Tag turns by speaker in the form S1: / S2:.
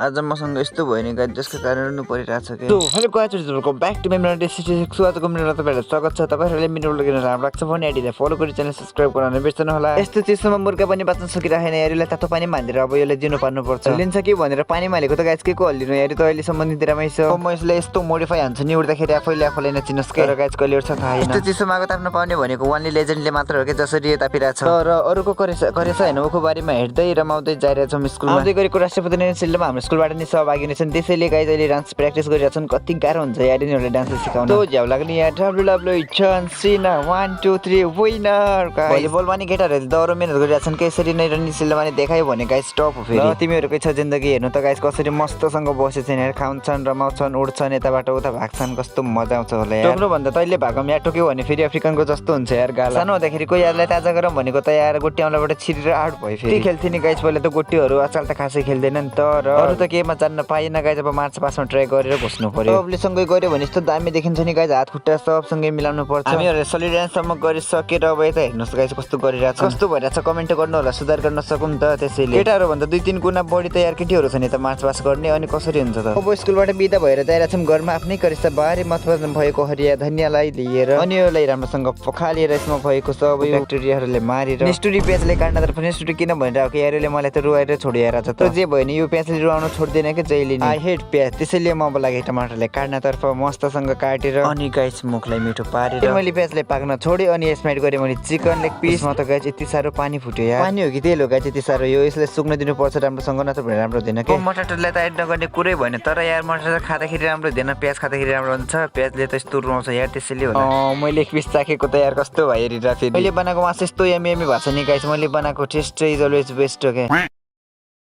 S1: आज मसँग यस्तो भयो नि गाइस जसको कारण रुनु परिरहेछ के।
S2: So hello guys welcome back to my new destination. आजको भिडियोमा तपाईँलाई स्वागत छ। तपाईहरुले मेरो भिडियो हेर्न राम्रो लाग्छ भने आइडीलाई फलो गरी च्यानल सब्स्क्राइब गर्न नबिर्सनु होला। यस्तो चिसोमा मुर्गा पनि बाँच्न सकिरहेन यारीलाई तातो पानी हालेर अब यसले दिनु पर्नु पर्छ। लिन्छ कि भनेर पानी हालेको त गाइस के को हल्लिनु यारी त अहिले सम्म निद्रामै छ। म यसले यस्तो मोडिफाई हान्छ नि उड्दाखेरि आफैले नचिनोस् के। र गाइस कहिले उड्छ थाहा छैन।
S1: यस्तो चिसोमा आगो ताप्न पाउने भनेको वानली लेजेन्डले मात्र हो के जसरी यो तापिरहेछ।
S2: र अरुको करेछ हैन उखु बारीमा हेर्दै रमाउँदै जाइरहेछौँ स्कुलमा। आउँदै गरेको राष्ट्रपति निर्वाचनमा हाम्रो स्कुलबाट नि सहभागी हुनेछन्। त्यसैले गाइस अहिले डान्स प्र्याक्टिस गरिरहेछन्। कति गाह्रो हुन्छ यार यिनीहरूले डान्स सिकाउन। तो झ्याउ लाग्ने यार डब्ल्युडब्ल्युई चान्सिना 1 2 3 विनर गाइस।
S1: भलिबलमा नि केटाहरूले दौरो मेहनत गरिरहेछन् कसरी नै रनिङ सिलमा नि देखायो भने गाइस टप हो फेरि।
S2: र तिमीहरुकै छ जिन्दगी हेर्नु त गाइस कसरी मस्तसँग बसेछन् यार खान्छन् रमाउँछन् उड्छन् यताबाट उता भाग्छन् कस्तो मजा आउँछ होला यार। टोक्नु भन्दा तैले भागम या टोक्यो भने फेरि अफ्रिकनको जस्तो हुन्छ यार गाला। सानो हुँदाखेरि कोही यारलाई ताजा गरम भनेको त यार गोटी औँलाबाट छिरेर आउट भयो फेरि। के खेल्थे नि गाइस पहिले त गोटीहरु अचाल त खासै खेल्दैनन् तर अरु त केमा जान्न पाइन गाइस। अब मार्च पासमा ट्राई गरेर बस्नु पर्यो। सबले सँगै गर्यो भने यस्तो दामी देखिन्छ नि गाइस। हात खुट्टा सब सँगै मिलाउनु पर्छ। हामीहरुले सलिडान्सम्म गरिसकेर अब यता हेर्नुस् गाइस कस्तो गरिरहेछ कस्तो भइरहेछ कमेन्ट गर्नु होला सुधार गर्न सकौँ त। त्यसैले केटाहरु भन्दा 2-3 गुणा बढी त यार केटीहरु छ नि त मार्च पास गर्ने अनि कसरी हुन्छ त। अब स्कुलबाट बिदा भएर जाइरहेछौँ घरमा आफ्नै करिस्ता बारे मतमा भएको हरिया धनियालाई लिएर अनि यसलाई राम्रोसँग पखालेर यसमा भएको सबै ब्याक्टेरियाहरुले मारेर नेस्टुरी प्याजले काट्न तर नेस्टुरी किन भनिरहेको यारले मलाई त रुवाएर छोडिरहेछ त। जे भयो नि यो प्याजले रुवाउन छोड्दैन के जहिले नि। आई हेट प्याज। त्यसैले म अब लागि टमाटरलाई काट्नतर्फ मस्तसँग काटेर
S1: अनि गाइस मुखलाई मिठो पारेर
S2: मैले प्याजलाई पाक्न छोडे अनि यसमा एड गरे मैले चिकन लेग पिस। म त गाइस यति साह्रो पानी फुट्यो यार। पानी हो कि तेल हो गाइस यति साह्रो यो यसले सुक्न दिनु पर्छ राम्रोसँग नत्र भने राम्रो हुँदैन के।
S1: मटरलाई त एड नगर्ने कुरै भएन तर यार मटर खाँदाखेरि राम्रो हुँदैन प्याज खाँदाखेरि राम्रो हुन्छ। प्याजले त यस्तो रुवाउँछ यार त्यसैले होला।
S2: मैले एक पिस चाखेको त यार कस्तो भयो हेरेर फेरि। मैले बनाएको मासु यस्तो यमी भएको छ नि गाइस। मैले बनाएको टेस्ट इज अलवेज बेस्ट हो के।